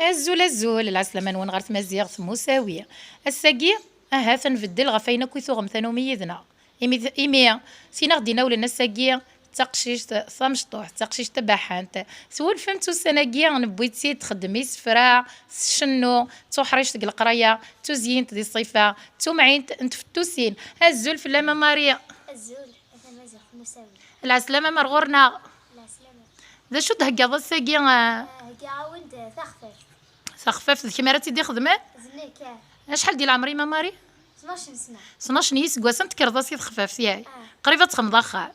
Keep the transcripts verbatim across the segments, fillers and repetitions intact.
Azul, azul, lɛeslama-nwen ɣer tmaziɣt Musawi. Ass-agi, ahat ad nbeddel ɣef wayen akk i tuɣem tanumi yid-neɣ. Imi, imi, tin aɣ-d-inawlen ass-agi, d taqcict tamecṭuḥt, d taqcict tabaḥant. Twulfemt ussan-agi, newwi-tt-id txeddem isefra, tcennu, d tuḥrict deg leqraya, d tuzyint di ṣṣifa, d tumɛint n tfettusin. Azul fell-am a Marie. Azul, a tamaziɣt Musawi. Lɛeslama mer ɣur-neɣ. Lɛeslama. D acu d-theggaḍ ass-agi, ah? Ah, heggaɣ-awen-d taxfaft. Taxfaft d kemm ara tt-id-ixedmen? D nekk, ah. Acḥal di leɛmer-im a Marie? Tnac n sna. Tnac n yiseggasen tekkreḍ-as i texfaft, yak? Ah. Qrib ad txedmeḍ axxam.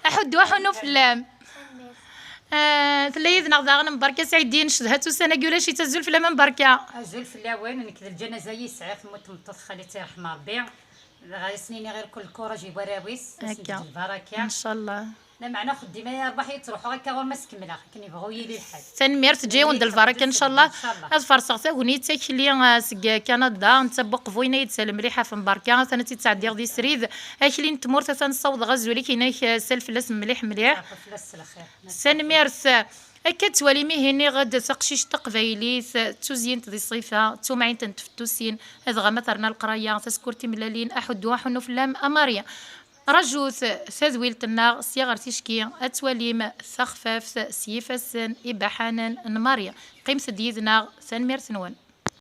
Aḥuddu aḥunnu fell-am. Tanemmirt. Ah, tella yid-neɣ daɣen Mbarka Sɛidin, cedha-tt ussan-agi ulac-itt, azul fell-am a Mbarka. Azul fell-awen, nekk d lǧanaza i yesɛa temmut tmeṭṭut xali-tt iṛḥem Ṛebbi. Dɣa ad as-nini ɣir kul lkuṛaj i warraw-is, ad Akka. Sen-d lbaraka. Ncallah. Lameɛna xeddim ay arbaḥ yettruḥu akka ɣur-m ad s-kemmleɣ, akken yebɣu yili lḥal. Tanemmirt, ǧǧiɣ-awen-d lbaraka, ncallah. Ncallah. Ad farseɣ tagnit, akli, ah, seg Kanada, netta n Buqbu, yenna-yi-d sal mliḥ ɣef Mbarka, atan ad tt-id-sɛeddiɣ di srid. Akli n tmurt, atan ssawḍeɣ azul-ik, yenna-k, ah, sal fell-as mliḥ mliḥ. Yeɛṭef fell-as s lxir. Tanemmirt. Akka ad twalim ihi nniɣ-d taqcict taqbaylit, d tuzyint di ṣṣifa, d tumɛint n tfettusin, dɣa ma terna leqraya, tasekkurt timellalin, aḥuddu aḥunnu fell-am a Marie. Rajut tadwilt-nneɣ sya ɣer ticki, ad twalim taxfaft s yifassen ibaḥanen n Marie. Qqimet-d yid-neɣ, tanemmirt-nwen.